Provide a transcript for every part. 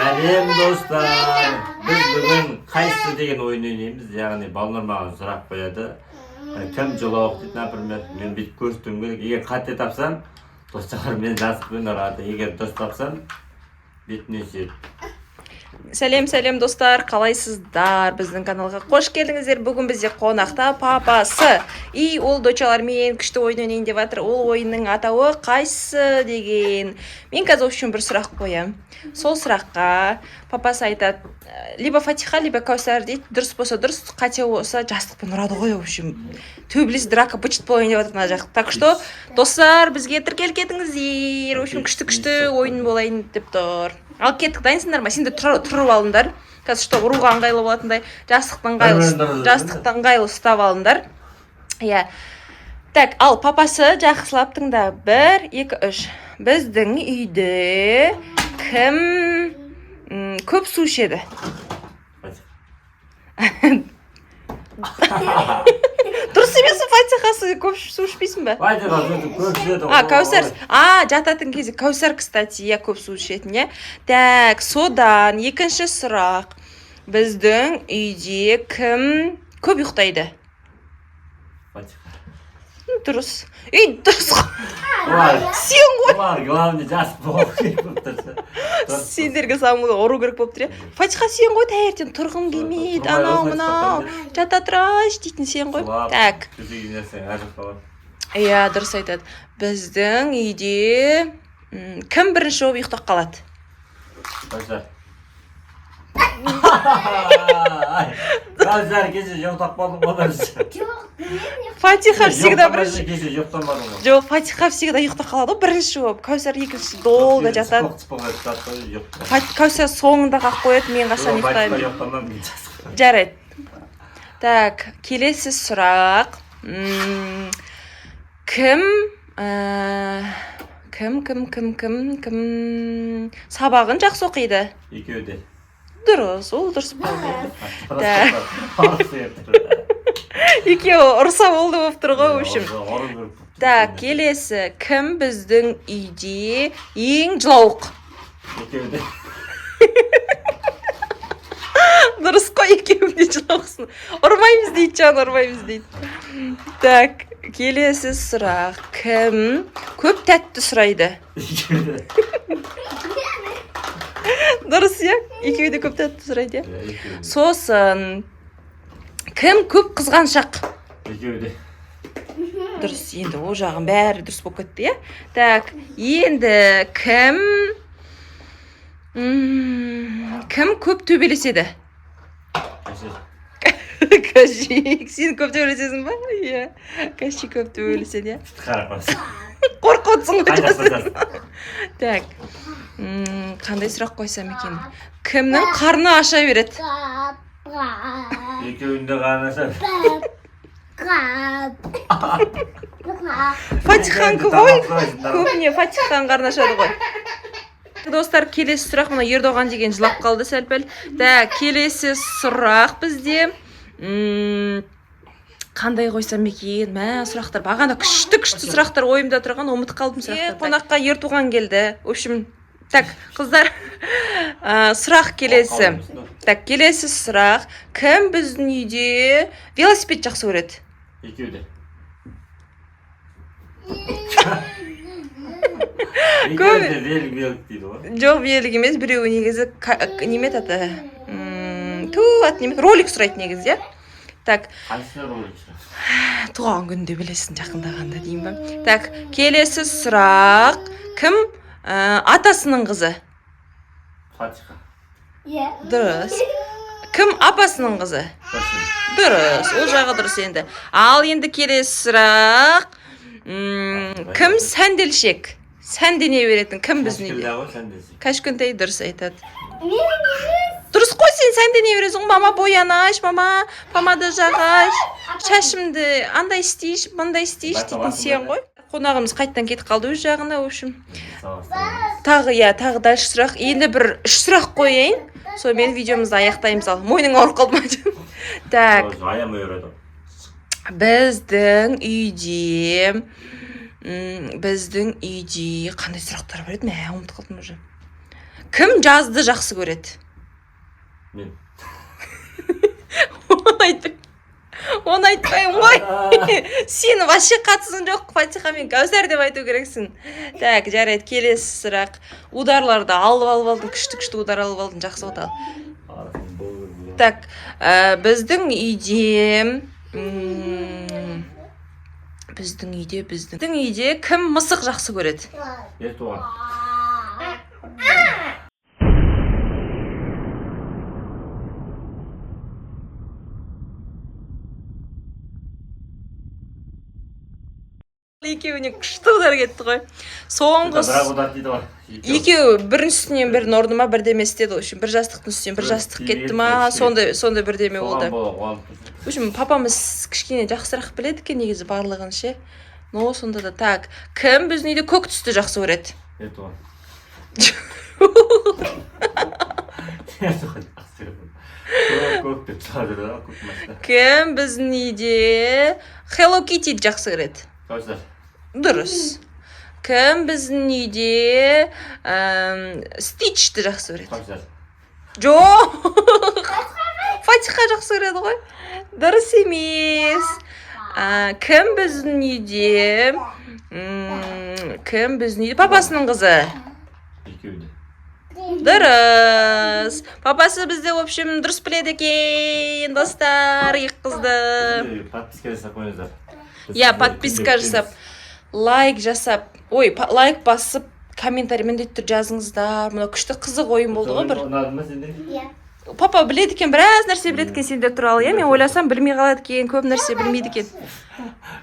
Сәлем, достар! Біз бүгін «Қайсысы» деген ойын ойнаймыз, яғни балалар маған сұрақ қояды. Кім жылауық дейді, например, мен бүйтіп көрсетуім керек. Егер қате тапсам, достар, мені жастықпен ұрады, егер дұрыс тапсам, бетінен сүйеді. Сәлем, сәлем, достар! Қалайсыздар? Біздің каналға қош келдіңіздер! Бүгін бізде қонақта папасы, и ол дочалармен күшті ойын ойнайын деп жатыр. Ол ойынның атауы «Қайсысы» деген. Мен қазір, в общем, бір сұрақ қоямын, сол сұраққа папасы айтады, либо Фатиха, либо Кәусар дейді. Дұрыс болса дұрыс, қате болса, жастықпен ұрады ғой. В общем, төбелес, драка, быт болайын деп жатыр мына жақ. Так что, достар, бізге тіркеліп кетіңіздер. В общем, күшті, күшті ойын болайын деп тұр. Ал кеттік, дайынсыңдар ма? Сендер тұрып алыңдар қазір, чтобы ұруға ыңғайлы болатындай. Жастықты ыңғайлы Бір-бірін. Жастықты ыңғайлы ұстап алыңдар, иә. Так, ал, папасы, жақсылап тыңда. Бір, екі, үш. Біздің үйде кім көп су ішеді? Фатиха. Дұрыс емес пе, Фатиха? Көп су ішпейсің ба? Фатиха суды көп ішеді. А, Кәусар, а, жататын кезде Кәусар, кстати, иә, көп су ішетін, иә. Так, содан екінші сұрақ: біздің үйде кім көп ұйықтайды? Фатиха. Дұрыс, ей, дұрыс қой. Олар Сен ғой. Олар главный жастық болу керек болып тұрса. Сендерге самый ұру керек болып тұр, иә. Фатиха, сен ғой, таңертең тұрғым келмейді, Тұрмай анау ғой, мынау, жата тұрайыншы дейтін сен ғой. Жылап, Так. төсегіне нәрсең ар жақта бар. Иә, дұрыс айтады. Біздің үйде кім бірінші болып ұйықтап қалады? Кәусар. Ай, Кәусар, кеше ұйықтап қалдың ғой бірінші. Жоқ, мен. Фатиха всегда Ұйықтамай. бірінші. Кеше ұйықтамадың ғой. Жоқ, Фатиха всегда ұйықтап қалады ғой бірінші болып. Кәусар екінші, долго жатады. Сыпық сыпық етіп жатады ғой, ұйықтап. Кәусар соңында қалып қояды, мен қашан Жоқ, Фатиха ұйықтаймын. Ұйықтамадым мен, жастық. Жарайды. Так, келесі сұрақ. Кім кім кім кім кім кім сабағын жақсы оқиды? Екеуі де. Дұрыс, ол дұрыс болды енді. Да. Екеуі ұрса болды болып тұр ғой, в общем. Ұру керек болып тұр. Так, келесі: кім біздің үйде ең жылауық? Екеуі де. Дұрыс қой, екеуі де жылауықсың. Ұрмаймыз дейді, жан, ұрмаймыз дейді. Так, келесі сұрақ: кім көп тәтті сұрайды? Екеуі де. Дұрыс, иә, екеуі де көп тәтті сұрайды, иә. Иә, екеуі де. Сосын кім көп қызғаншақ? Екеуі де. Дұрыс, енді ол жағын бәрі дұрыс болып кетті, иә. Так, енді кім көп төбелеседі? Кәшер. Кәшик, сен көп төбелесесің ба? Иә, Кәшик көп төбелеседі, иә. Қарап қойсын. Қорқып отырсың ғой. Қай Жас. жақта жас? Так, қандай сұрақ қойсам екен? Кімнің қарны аша береді? Екеуінің де қарны ашады. Фатиханікі ғой көбіне, Фатиханың қарны ашады ғой. Достар, келесі сұрақ. Мына Ердоған деген жылап қалды сәл пәл. Так, келесі сұрақ бізде қандай қойсам екен? Мә, сұрақтар, бағана күшті күшті сұрақтар ойымда тұрған, ұмытып қалдым сұрақтарды. Қонаққа Ертуған келді, в общем. Так, қыздар, сұрақ келесі. Так, келесі сұрақ: кім біздің үйде велосипед жақсы көреді? Екеуі де. Екеуі де велик, велик дейді ғой. Жоқ, велик емес, біреуі негізі неме еді аты? Ту, аты неме еді? Ролик сұрайды негізі, иә. Так. Қайсысына ролик? Туған күнде білесің, жақындағанда деймін ба. Так, келесі сұрақ: кім атасының қызы? Фатиха. Иә. Дұрыс. Кім апасының қызы? Кәшер. Дұрыс, ол жағы дұрыс енді. Ал енді келесі сұрақ. Кім сәнделшек, сәндене беретін кім біздің үйде? Кәшкілде ғой сәндесі. Кәшкентай дұрыс айтады. Мен емес. Дұрыс қой, сен сәндене бересің ғой. Мама, боянайшы, мама, помада жағайшы, шашымды андай істейші, мындай істейші дейтін сен ғой. Қонағымыз қайтадан кетіп қалды өз жағына, в общем. Тағы, иә, тағы дальше сұрақ. Енді бір үш сұрақ қояйын, сонымен видеомызды аяқтаймыз. Ал мойның ауырып қалды ма? Так. Аямай ұрады. Біздің үйде қандай сұрақтар бар еді? Мә, ұмытып қалдым уже. Кім жазды жақсы көреді? Мен. Оны айтпаймын, оны айтпаймын ғой. Сен вообще қатысың жоқ, Фатиха мен Кәусар деп айту керексің. Так, жарайды, келесі сұрақ. Ударларды алып алдың, күшті, күшті удар алып алдың, жақсы болды, ал. Арқым бол. Так, біздің үйде кім мысық жақсы көреді? Ертуған. Екеуіне күшті удар кетті ғой. Соңғы. Бірақ удар тиді ғой. Екеуі бірінің үстінен бірін ұрды ма, бірдеме істеді. В общем, бір жастықтың үстінен бір Бір жастық кетті тиген, ма, бір сондай бірдеме Соған болды. бола қуанып тұрсың. В общем, папамыз кішкене жақсырақ біледі екен негізі барлығын ше, но сонда да. Так, кім біздің үйде көк түсті жақсы көреді? Ертуған. Ертуған жақсы көреді. Көк, көк деп шыға жүрді ғой, көк машина. Кім біздің үйде Hello Kitty жақсы көреді? Кәусар. Дұрыс. Кім біздің үйде Стичті жақсы көреді? Кәусар. Жоқ, Фатиха жақсы көреді ғой, дұрыс емес. Кім біздің үйде папасының қызы? Екеуі де. Дұрыс. Папасы бізде, в общем, дұрыс біледі екен, достар, екі қызды. Сіздер подписка жасап қойыңыздар. Біз Иә, сіздерді подписка күнде жасап, күтеміз. Лайк жасап, ой, лайк басып, комментарий міндетті түрде жазыңыздар. Мына күшті, қызық ойын болды ғой бір. Ұнады ма сендерге? Иә. Папа біледі екен, біраз нәрсе біледі екен сендер туралы, иә. Мен ойласам, білмей қалады екен, көп нәрсе білмейді екен.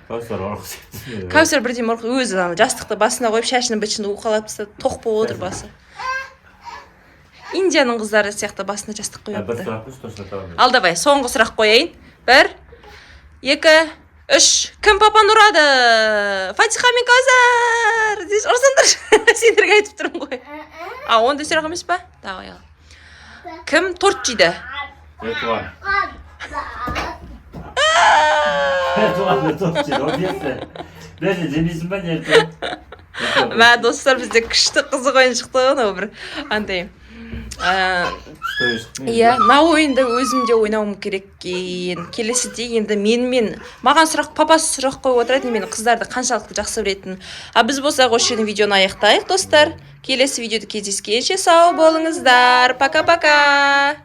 Кәусар ұрғысы кетті. Кәусар бірдеме өзі ана жастықты басына қойып, шашын бытшын уқалап тастады, тоқ болып отыр басы. Индияның қыздары сияқты басына жастық Бір қойыпты. сұрақ қойшы, точно табамын. Ал, давай, соңғы сұрақ қояйын. Бір, екі, үш. Кім папаны ұрады? Фатиха мен Кәусар. Здесь ұрсаңдаршы, сендерге айтып тұрмын ғой. А, ондай сұрақ емес па? Давай, ал. Кім торт жейді? Ертуған. Ертуған да торт жейді ғой, берші. Берші, жемейсің ба не, Ертуған? Мә, достар, бізде күшті, қызық ойын шықты ғой мынау бір андай. Күшті ойын шықты. Иә, мына ойынды өзім де ойнауым керек екен келесіде. Енді менімен, маған сұрақ, папасы сұрақ қойып отырады, мен қыздарды қаншалықты жақсы білетінін. А біз болсақ, осы жерден видеоны аяқтайық, достар. Келесі видеода кездескенше сау болыңыздар. Пока, пока.